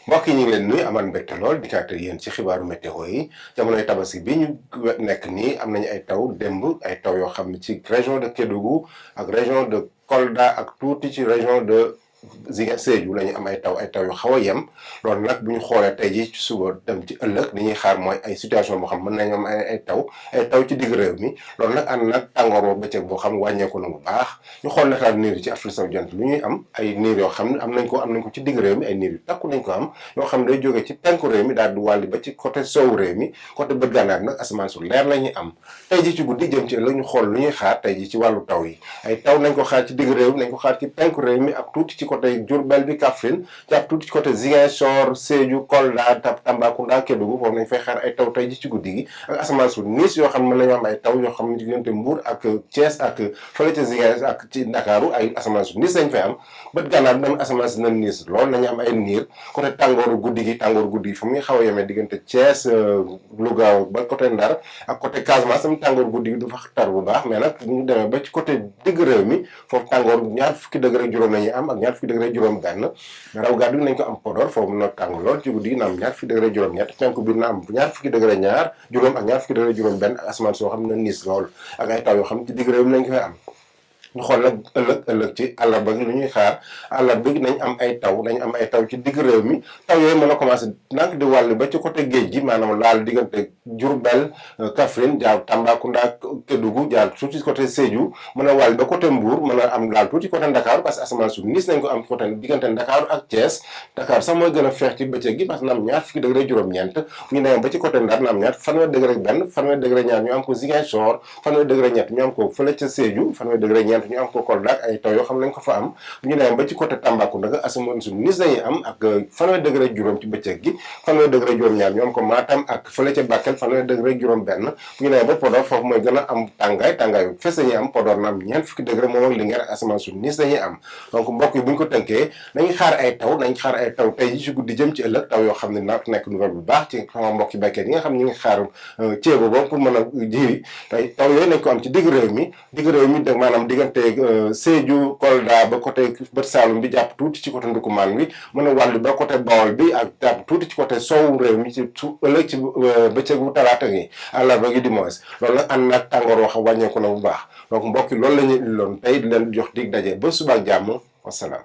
mbokk yi ñu ngi leen nuyu amaan mbégte lool di kaat yéen ci xibaaru météo yi jamonoy tabaski bi ñu nekk nii am nañu ay taw démb ay taw yoo xam ne ci région de Kédougou ak région de Kolda ak tuuti ci région de Sédhiou la ñu am ay taw yu xaw a yem loolu nag bu ñu xoolee tey ji ci suba dem ci ëllëg li ñuy xaar mooy ay situation boo xam mën nañu am ay taw ci digg réew mi loolu nag ànd nag tàngoor boo bëccëg boo xam wàññeeku na bu baax ñu xool nataal niir yi ci Afrique sowu jant lu ñuy am ay niir yoo xam ne am nañ ko ci digg réew mi ay niir yu takku nañ ko am yoo xam ne day jógee ci penku réew mi daal di wàlli ba ci côté sowu réew mi côté bët gànnaar nag asamaan su leer la ñuy am tey ji ci guddi jëm ci ëllëg ñu xool lu ñuy xaar tey ji ci wàllu taw yi ay taw nañ ko xaar ci digg réew mi nañ ko xaar ci penku réew mi ak tuuti ci côté Diourbel bi Kaffrine jàpp tuuti ci côté Ziguinchor Sédhiou Kolda Tambacounda Kédougou foofu nañ fay xaar ay taw tey ji ci guddi gi ak asamaan su niis yoo xam ne mën nañu am ay taw yoo xam ne diggante Mbour ak Thiès ak fële ca Ziguinchor ak ci Ndakaaru ay asamaan su niis lañ fay am bët gànnaar bi asamaan si na niis lool nañu am ay niir côté tàngooru guddi gi fa muy xaw a yemee diggante Thiès Louga ba côté Ndar ak côté Casamance tam tàngooru guddi gi du fa tar bu baax mais nag bu ñu demee ba ci côté digg réew mi foofu tàngoor ñaar fukki degré juróom la ñuy am ak ñaar fukki degré juróom benn raw gàddu nañ ko am Podor foofu na tàng lool ci guddi gi na am ñaar fukki degré juróom ñett penku bi na am ñaar fukki degré juróom ak ñaar fukki degré juróom benn ak asamaan soo xam ne niis lool ak ay taw yoo xam ci digg réew mi lañ koy am ñu xool nag ëllëg ci àllarba gi lu ñuy xaar àllarba gi nañ am ay taw ci digg réew mi taw yooyu mën a commencé nag di wàll ba ci côté géej gi maanaam laal diggante Diourbel Kaffrine jaar Tambacounda Kédougou jaar tuuti côté Sédhiou mën a wàll ba côté Mbour mën a am laal tuuti côté Ndakaaru parce que asamaan su niis nañ ko am côté diggante Ndakaaru ak Thiès Dakar sax mooy gën a feex ci bëccëg gi parce que na am ñaar fukki degré juróom-ñeent ñu demee ba ci côté Ndar na am ñaar fanweer degré benn fanweer degré ñaar ñu am ko Ziguinchor fanweer degré ñett ñu am ko fële ca Sédhiou fanweer degré ñeent ñu am ko Kolda ak ay taw yoo xam ne lañ ko fa am bu ñu demee ba ci côté Tambacounda nga asamaan su niis lañuy am ak fanweer degré juróom ci bëccëg gi fanweer degré juróom-ñaar ñu am ko Matam ak fële ca Bakel fanweer degré juróom benn bu ñu demee ba Podor foofu mooy gën a am tàngaay fes lañuy am Podor na am ñeent fukki degré moom ak Linguère ak asamaan su niis lañuy am donc mbokk yi bu ñu ko tënkee nañ xaar ay taw tey ji ci guddi jëm ci ëllëg taw yoo xam ne nag nekk nouvelle bu baax ci sama mbokki baykat yi nga xam ne ñu ngi xaar ceebo boobu pour mën a jiwi tey taw yooyu nañ ko am ci digg réew mi maanaam diggante Sédhiou Kolda ba côté bët Saalum bi jàpp tuuti ci côté Ndukumaan bi mën a wàllu ba côté Bawol bi ak jàpp tuuti ci côté sowu réew mi ci ëllëg ci bëccëgu talaata gi àllarba gi dimanche loolu nag ànd nag tàngoor wax wàññeeku na bu baax donc mbokk yi loolu la ñu loon tey di leen jox dig daje ba suba ak jàmm wasalaam